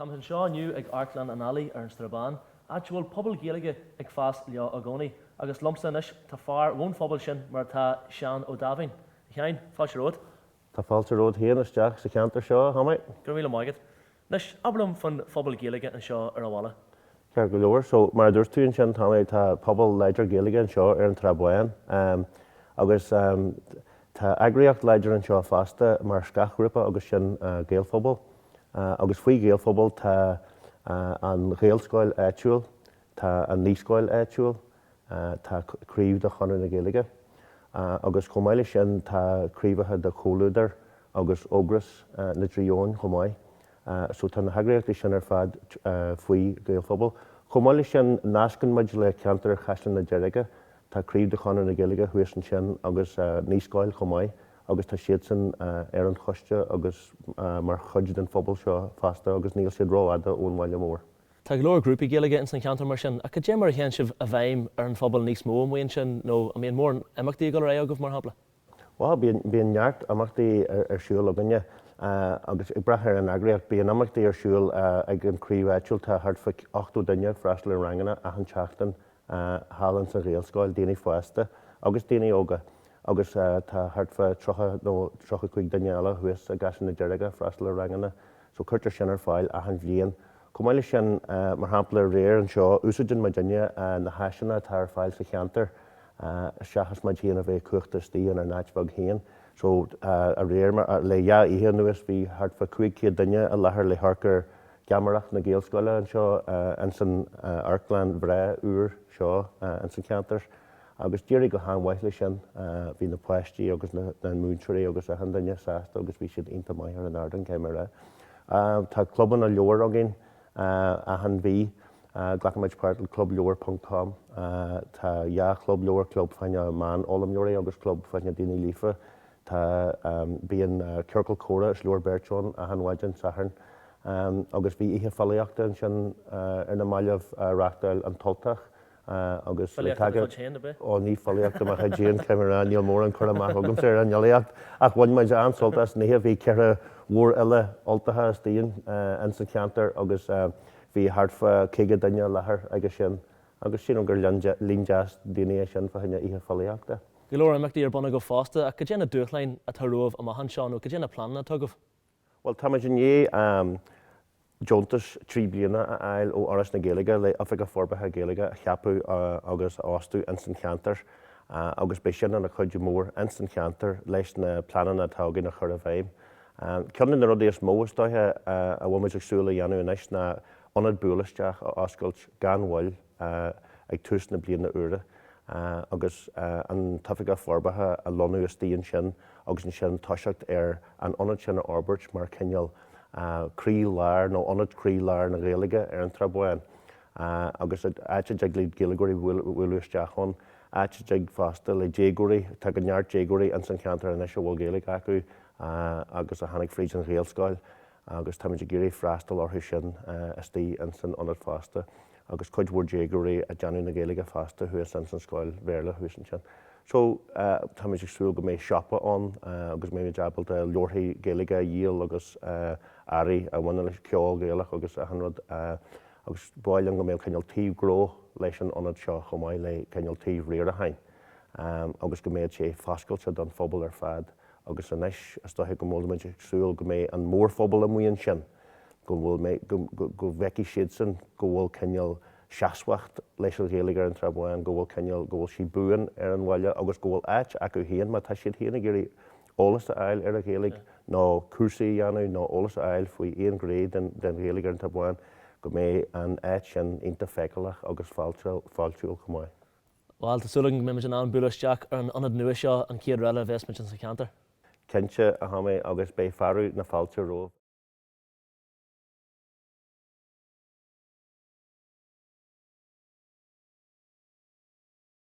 Táimid anseo inniu ag Amharclann an Alley ar an Srath Bán, áit a bhfuil pobal Gaeilge ag fás leo i gcónaí. Agus liomsa anois tá fear ón phobal sin, mar atá, Seán Ó Daimhín. A Sheáin, fáilte romhat. Tá fáilte romhat féin isteach sa cheantar seo, a Thomaí. Go raibh míle maith agat. Anois, abair liom faoin phobal Gaeilge anseo ar an bhaile. Ceart go leor. So, mar a dúirt tú ansin, Tommy, tá pobal láidir Gaeilge anseo ar an Trá Bháin. Agus tá eagraíocht láidir anseo fosta mar scáthghrúpa agus sin Gaelphobal. Agus faoi Ghaelphobal tá an Ghaelscoil áitiúil, tá an Naíscoil áitiúil, tá craobh de Chonradh na Gaeilge. Agus chomh maith leis sin tá craobhacha de Chomhluadar agus Ógras na dTrí Eoin chomh maith. So tá na heagraíochtaí sin ar fad faoi Ghaelphobal. Chomh maith leis sin, nascann muid le ceantar Chaisleán na Deirge. Tá craobh de Chonradh na Gaeilge thuas ansin agus naíscoil chomh maith agus tá siadsan ar an choiste agus mar chuid den phobal seo fosta agus níl siad rófhada ón bhaile mór. Tá go leor grúpaí Gaeilge ins an cheantar mar sin, ach cad é mar a théann sibh i bhfeidhm ar an phobal níos mó amuigh ansin nó an mbíonn mórán imeachtaí ag dul ar aghaidh agaibh mar shampla? Bhuel, bíonn, bíonn neart imeachtaí ar siúl againne agus ag brath ar an eagraíocht, bíonn imeachtaí ar siúl ag an craobh áitiúil, tá thart fá 80 duine ag freastal ar ranganna achan tseachtain thall ins an Ghaelscoil, daoine fásta agus daoine óga, agus tá thart fá 30 nó 35 duine eile thuas i gCaisleán na Deirge ag freastal ar ranganna, so cuirtear sin ar fáil achan bhliain. Chomh maith leis sin, mar shampla aréir anseo, úsáideann muidinne na háiseanna atá ar fáil sa cheantar seachas muid féin a bheith cuachta istigh inár n-áit bheag féin. So, aréir, le dhá oíche anuas, bhí thart fá 500 duine i láthair le hamharc ar gheamaireacht na Gaelscoile anseo ins an amharclann bhreá úr seo ins an cheantar. Agus d'éirigh go han-mhaith leis sin. Bhí na páistí agus na múinteoirí agus achan duine sásta agus bhí siad iontach maith ar an ardán, caithfidh mé a rá. Tá clubanna leabhar againn achan mhí. Glacaimid páirt le clubleabhar ponc com. Tá dhá chlub leabhar, club fá choinne meánfhoghlaimeoirí agus club fá choinne daoine líofa. Tá, bíonn ciorcal comhrá is leabhar beirte ann achan mhaidin Sathairn. Agus bhí oíche filíochta ansin ar na mallaibh a reáchtáil An tUltach agus le Filíocht de do chuid féin, ab ea? Ó, ní filíocht de mo chuid féin, caithfidh mé a rá, níl mórán cur amach agamsa ar an fhilíocht, ach bhain muid an-sult as an oíche. Bhí ceithre mhórfhile Ultacha istigh ins an cheantar agus bhí thart fá 50 duine i láthair aige sin agus sílim gur líon deas daoine é sin fá choinne oíche filíochta. Go leor imeachtaí ar bun agaibh fosta, ach cad é na dúshláin atá romhaibh amach anseo nó cad é na pleananna atá agaibh? Bhuel, táimid i ndiaidh deontas 3 bliana a fháil ó Fhoras na Gaeilge le Oifigeach Forbartha Gaeilge a cheapadh agus a fhostú ins an cheantar agus beidh sin ina chuidiú mór ins an cheantar leis na pleananna atá againn a chur i bhfeidhm. Ceann de na rudaí is mó is dóiche a bhfuil muid ag súil a dhéanamh anois ná ionad buail isteach a oscailt gan mhoill ag tús na bliana úire agus an tOifigeach Forbartha a lonnú istigh ansin agus ansin toiseacht ar an ionad sin a fhorbairt mar chineál croí-lár nó ionad croí-lár na Gaeilge ar an Trá Bháin agus áit a dtig le Gaeilgeoirí bualadh isteach ann, áit a dtig fosta le déagóirí, tá go neart déagóirí ins an cheantar anois a bhfuil Gaeilge acu agus a tháinig fríd an Ghaelscoil agus táimid ag iarraidh freastal orthu sin istigh ins an ionad fosta agus cuid mhór déagóirí ag déanamh na Gaeilge fosta thuas ins an scoil Bhéarla thuas ansin. So, táimid ag súil go mbeidh siopa ann agus go mbeimid ábalta leabharthaí Gaeilge a dhíol agus earraí a bhaineann le ceol Gaelach agus achan rud agus ba mhaith linn go mbeadh cineál taobh gnó leis an ionad seo chomh maith le cineál taobh riaracháin agus go mbeadh sé foscailte don phobal ar fad agus anois is dóiche go bhfuilimid ag súil go mbeidh an mórphobal amuigh ansin, go bhfuil, go bhfeicfidh siadsan go bhfuil cineál seasmhacht leis an Ghaeilge ar an Trá Bháin, go bhfuil cineál, go bhfuil sí buan ar an bhaile agus go bhfuil áit acu féin má tá siad féin ag iarraidh eolas a fháil ar an Ghaeilge nó cúrsaí a dhéanamh nó eolas a fháil faoi aon ghné den Ghaeilge ar an Trá Bháin, go mbeidh an áit sin iontach feiceálach agus fáiltiúil chomh maith. Bhuel, tá súil agam go mbeimid in ann bualadh isteach ar an ionad nua seo an chéad uair eile a bheas muid insa cheantar. Cinnte, a Thomaí, agus beidh fearadh na fáilte romhaibh.